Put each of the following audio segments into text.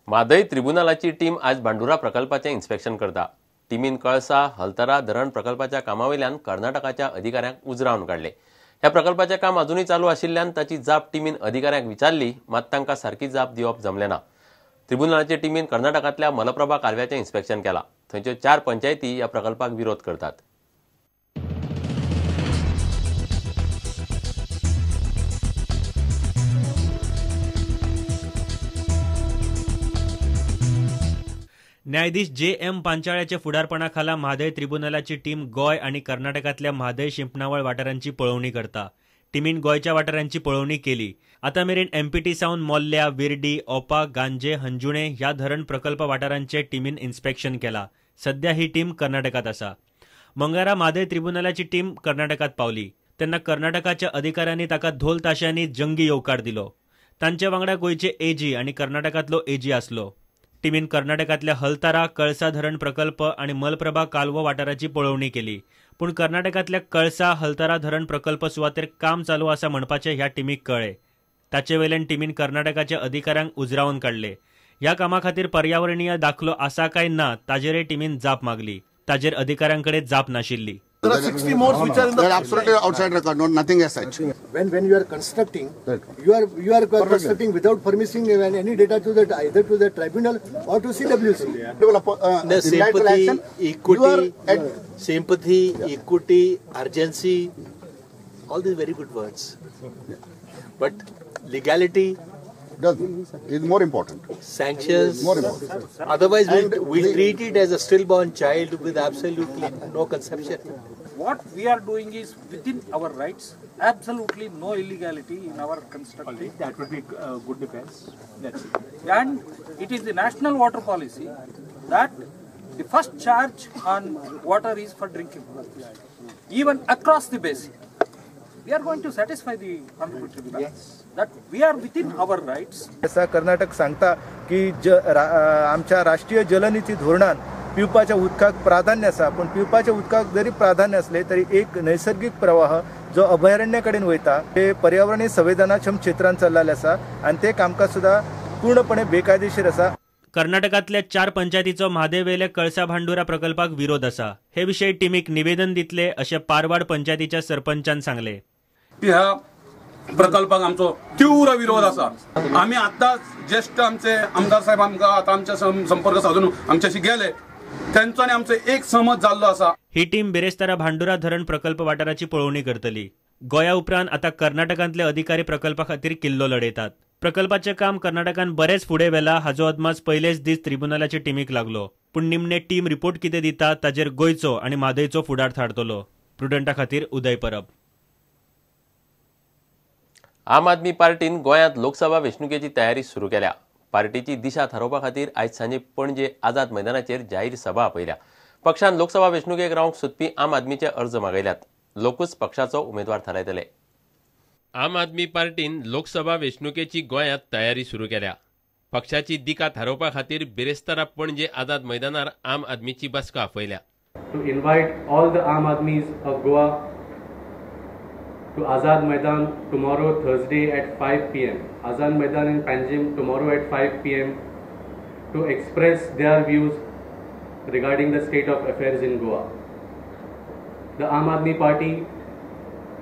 Mhadei त्रिब्युनलाची team आज Bhandura प्रकल्पाचें inspection करता. टिमीन कळसा हलतरा धरण प्रकल्पाच्या कामावयल्यान कर्नाटकाच्या अधिकाऱ्यांक उजरावन काडले. ह्या प्रकल्पाचें काम अजुनूय चालू आशिल्ल्यान ताची जाप टिमीन अधिकाऱ्यांक विचारली, मात तांकां सारकी जाप दिवप जमलें ना. त्रिब्युनलाचे टिमीन कर्नाटकांतल्या मलप्रभा कालव्याचें इन्स्पेक्शन केलां. थंयच्यो 4 पंचायती ह्या प्रकल्पाक विरोध करतात. न्यायाधीश जे एम पांचाळ्याच्या फुडारपणाखाला म्हादय त्रिब्युनलाची टीम गोंय आनी कर्नाटकांतल्या म्हादय शिंपणावळ वाठारांची पळोवणी करता. टिमीन गोंयच्या वाठारांची पळोवणी केली. आतां मेरेन एमपीटी सावन मोल्ल्या, विर्डी, ओपा, गांजे, हंजुणे ह्या धरण प्रकल्प वाठारांचे टिमीन इन्स्पेक्शन केला. सध्या ही टीम कर्नाटकांत आसा. मंगळारा म्हादय त्रिब्युनलाची टीम कर्नाटकांत पावली तेन्ना कर्नाटकाच्या अधिकाऱ्यांनी ताका धोल ताश्यांनी जंगी येवकार दिलो. तांचे वांगडा गोंयचे एजी आनी कर्नाटकांतलो एजी आसलो. टिमीन कर्नाटकांतल्या हलतारा, कळसा धरण प्रकल्प आनी मलप्रभा कालवो वाठाराची पळोवणी केली. पूण कर्नाटकांतल्या कळसा हलतारा धरण प्रकल्प सुवातेर काम चालू आसा म्हणपाचें ह्या टिमीक कळ्ळें. ताचे वयल्यान टिमीन कर्नाटकाच्या अधिकाऱ्यांक उजरावन काडले. ह्या कामा खातीर पर्यावरणीय दाखलो आसा काय ना ताजेरय टिमीन जाप मागली. ताजेर अधिकाऱ्यां कडेन जाप नाशिल्ली. There are 60 more which are in the absolutely outside record, no, nothing as such. When you are constructing, you are constructing without permitting any data to the either to the tribunal or to CWC. The sympathy, equity, sympathy, equity, urgency, all these very good words. But legality is more important. Sanctions, more important. Otherwise, we treat it as a stillborn child with absolutely no conception. What we are doing is within our rights. Absolutely no illegality in our construction. That would be good defense. That's it. And it is the national water policy that the first charge on water is for drinking purpose, even across the basin. We are going to satisfy the Honorable Tribunal. Yes. That we are within our rights. असा कर्नाटक सांगता की आमच्या राष्ट्रीय जलनीती धोरणान पिवपाच्या उदकाक प्राधान्य आसा, पूण पिवपाच्या उदकाक जरी प्राधान्य असले तरी एक नैसर्गिक प्रवाह जो अभयारण्या कडेन वयता ते पर्यावरणीय संवेदनाक्षम क्षेत्रांत चल्लेले आसा आनी ते कामकाज सुद्धा पूर्णपणे बेकायदेशीर आसा. कर्नाटकांतल्या 4 पंचायतीचो म्हादयवेल्या कळसा भांडुरा प्रकल्पाक विरोध आसा. हे विशयी टिमीक निवेदन दितले अशें पारवाड पंचायतीच्या सरपंचान सांगले. ह्या प्रकल्पाक आमचो तीव्र विरोध आसा. आमी आतांच ज्येश्ठ आमचे आमदार साहेब आमकां आतां आमच्या संपर्क साधून आमच्याशी गेले, तेंचो आनी आमचो एक सहमत जाल्लो आसा. ही टीम बिरेस्तारा भांडुरा धरण प्रकल्प वाठाराची पळोवणी करतली. गोंया उपरांत आतां कर्नाटकांतले अधिकारी प्रकल्पा खातीर किल्लो लढयतात. प्रकल्पाचें काम कर्नाटकान बरेंच फुडें व्हेलां हाजो अदमास पयलेच दीस त्रिब्युनलाचे टिमीक लागलो. पूण निमणे टीम रिपोर्ट कितें दिता ताजेर गोंयचो आनी म्हादयचो फुडार थारतलो. प्रुडंटा खातीर उदय परब. आम आदमी पार्टीन गोंयांत लोकसभा वेंचणुकेची तयारी सुरू केल्या. पार्टीची दिशा थारोवपा खातीर आयज सांजे पणजे आझाद मैदानाचेर जाहीर सभा आपयल्या. पक्षान लोकसभा वेंचणुकेक रावंक सोदपी आम आदमीचे अर्ज मागयल्यात. लोकूच पक्षाचो उमेदवार थारायतले. आम आदमी पार्टीन लोकसभा वेंचणुकेची गोंयांत तयारी सुरू केल्या. पक्षाची दिका थारोवपा खातीर बिरेस्तारा पणजे आझाद मैदानार आम आदमीची बसका आपयल्या. To invite all the Aam Aadmis of Goa to Azad Maidan tomorrow Thursday at 5 p.m. Azad Maidan in Panjim tomorrow at 5 p.m. to express their views regarding the state of affairs in Goa. The Aam Aadmi Party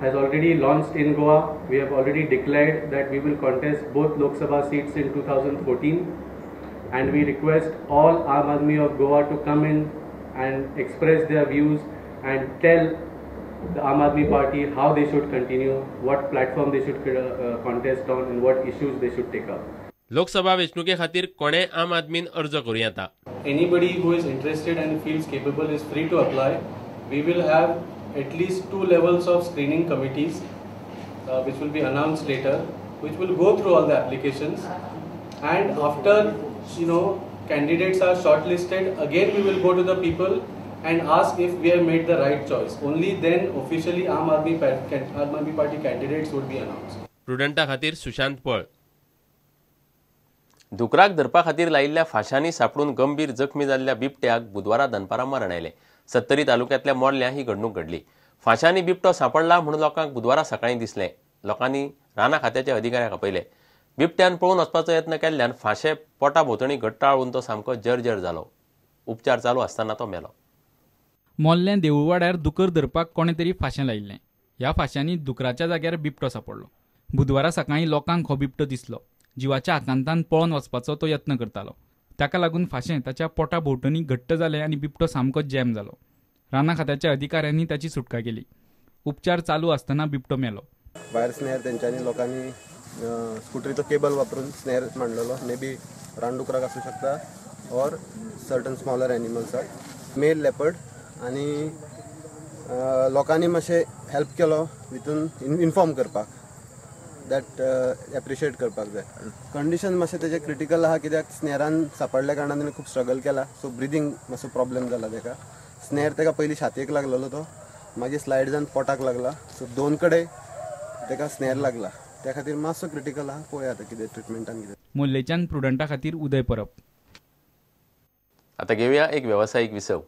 has already launched in Goa. We have already declared that we will contest both Lok Sabha seats in 2014, and we request all Aam Aadmi of Goa to come in and express their views and tell the Aam Aadmi Party how they should continue, what platform they should contest on, and what issues they should take up. Lok Sabha वेंचणुके खातीर कोणे आम आदमीन अर्ज करूं येता. Anybody who is interested and feels capable is free to apply. We will have at least 2 levels of screening committees, which will be announced later, which will go through all the applications, and after candidates are shortlisted, again we will go to the people and ask if we have made the right choice. Only then officially Aam Aadmi Party candidates would be announced. प्रुडंटा खातीर सुशांत पळ. धुकराक धरपा खातीर लायिल्ल्या फांशांनी सांपडून गंभीर जखमी जाल्ल्या बिबट्याक बुधवारा दनपारां मरण आयलें. सत्तरी तालुक्यांतल्या मोर्ल्या ही घडणूक घडली. फांशांनी बिबटो सांपडला म्हणून लोकांक बुधवारा सकाळीं दिसलें. लोकांनी रानां खात्याच्या अधिकाऱ्यांक आपयले. बिबट्यान पळून वचपाचो यत्न केल्ल्यान फांशे पोटा भोंवतणी घट्ट आळून तो सामको जर्जर जालो. उपचार चालू आसतना तो मेलो. मोल्लें देवूळवाड्यार दुकर धरपाक कोणें तरी फांशें लायिल्लें. ह्या फांश्यांनी दुकराच्या जाग्यार बिबटो सापडलो. बुधवारा सकाळीं लोकांक हो बिबटो दिसलो. जिवाच्या आकांतान पळोवन वचपाचो तो यत्न करतालो. ताका लागून फांशें ताच्या पोटा भोंवतणी घट्ट जालें आनी बिबटो सामको जॅम जालो. रानां खात्याच्या अधिकाऱ्यांनी ताची सुटका केली. उपचार चालू आसतना बिबटो मेलो. वायर स्नेर तेंच्यांनी लोकांनी स्कुटरीचो केबल वापरून स्नेर मांडलेलो. मे बी रानडुकराक आसूं शकता ऑर सर्टन स्मॉलर एनिमल्साक. मेल लेपर्ड आनी लोकांनी मातशें हेल्प केलो वितून इन्फॉर्म करपाक, that appreciate करपाक जाय. कंडिशन मातशें तेजें क्रिटिकल आहा कित्याक स्नेरान सापडल्या कारणान तेणें खूब स्ट्रगल केला. सो ब्रिदींग मातसो प्रॉब्लेम जाला तेका. स्नेर तेका पयलीं छातयेक लागलेलो, तो मागीर स्लायड जावन पोटाक लागला. सो दोन कडेन तेका स्नेर लागला, त्या खातीर मातसो क्रिटिकल आहा. पळोवया आतां कितें ट्रिटमेंटान कितें. मोल्लेच्यान प्रुडंटा खातीर उदय परब. आतां घेवया एक वेवसायीक विसव.